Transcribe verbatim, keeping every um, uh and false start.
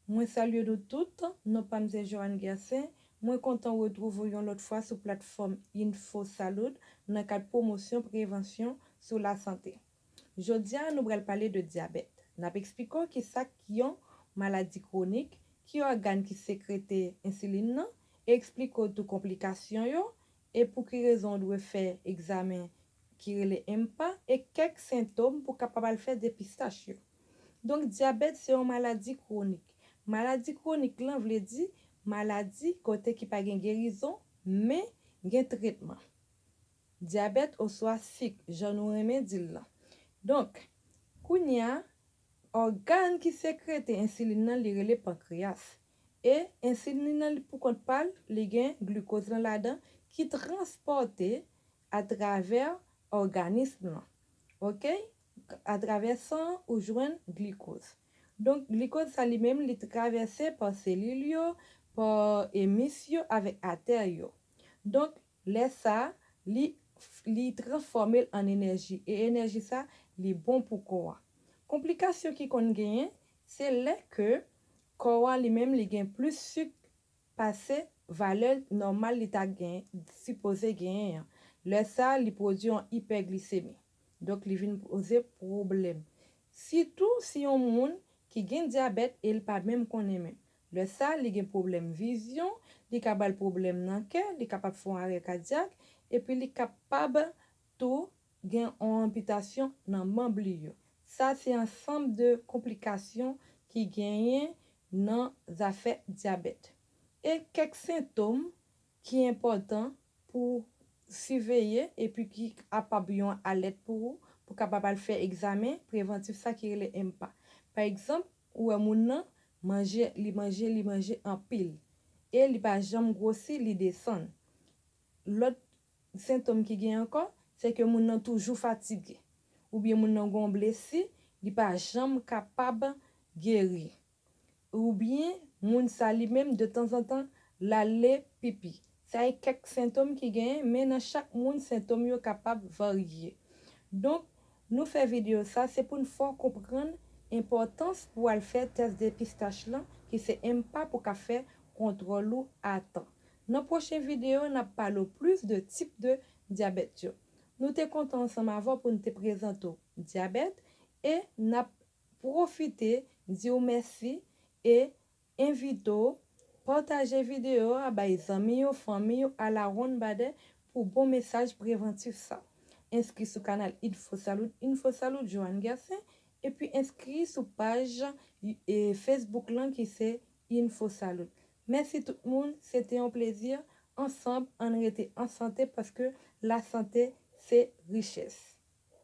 Mwen salye nou tout, non pa m se Joanne Gersin. Mwen kontan retwouve w yon lòt fwa sou platfòm Info Salud nan kad pwomosyon prevansyon sou lasante. Jodi a, nou pral pale de dyabèt. N ap eksplike w kisa k yon maladi kwonik, ki ògàn ki sekrete ensilin nan, e eksplike w tou konplikasyon yo, e pou ki rezon w dwe fè egzamen ki rele M P A, e kèk sentòm pou w kapab al fè depistaj yo. Donk, dyabèt se yon maladi kwonik. Maladi kwonik lan vle di maladi kote ki pa gen gerizon, men gen tretman. Dyabèt oswa sik, jan nou renmen di l lan. Donk, kounye a, ògàn ki sekrete ensilin nan, li rele pankreyas. E ensilin nan, li pou kont pa l, li gen glikoz lan ladan ki transpòte atravè òganis lan. Oke? Atravè san an, ou jwenn glikoz. Donk, glikoz sa li menm, li travèse pa selil yo, pa emis yo avèk atè yo. Donk, lè sa, li, li transfòme l an enèji. E enèji sa, li bon pou kò a. Konplikasyon ki konn genyen, se lè ke kò a li menm li gen plis sik pase valè nòmal li ta gen, sipoze genyen an. Lè sa, li pwodui yon ipèglisemi. Donk, li vin poze pwoblèm. Sitou si yon moun ki gen dyabèt e l pa menm konnen menm. Lè sa, li gen pwoblèm vizyon, li ka ba l pwoblèm nan kè, li kapab fè yon arè kadyak, epi li kapab tou gen yon anpitasyon nan manm li yo. Sa se ansanm de konplikasyon ki genyen nan zafè dyabèt. E kèk sentòm ki enpòtan pou siveye epi ki kapab yon alèt pou ou, pou kapab al fè egzamen prevantif sa ki rele M P A. Pa egzanp, ou wè moun nan manje, li manje, li manje anpil. E li pa janm gwosi, li desann. Lòt sentòm ki gen ankò, se ke moun nan toujou fatige. Oubyen moun nan gen yon blesi, li pa janm kapab geri. Oubyen moun sa li menm, de tanzantan, l ale pipi. Sa e kèk sentòm ki genyen, men nan chak moun, sentòm yo kapab varye. Donk, nou fè videyo sa, se pou n fè w konprann enpòtans pou w al fè tès depistaj lan, ki se M P A pou ka fè kontwòl ou a tan. Nan pwochen videyo, n ap pale w plis de tip de dyabèt yo. Nou te kontan ansanm avè w pou n te prezante w dyabèt e n ap pwofite di w mèsi e envite w pataje videyo a bay zanmi yo, fanmi yo, alawonnbadè pou bon mesaj prevantif sa. Enskri sou kanal Info Salud, Info Salud Joanne Gersin, epi enskri sou paj e, Facebook lan ki se Info Salud. Mèsi tout moun, se te yon plezi. Ansanm, ann rete an sante paske lasante se richès.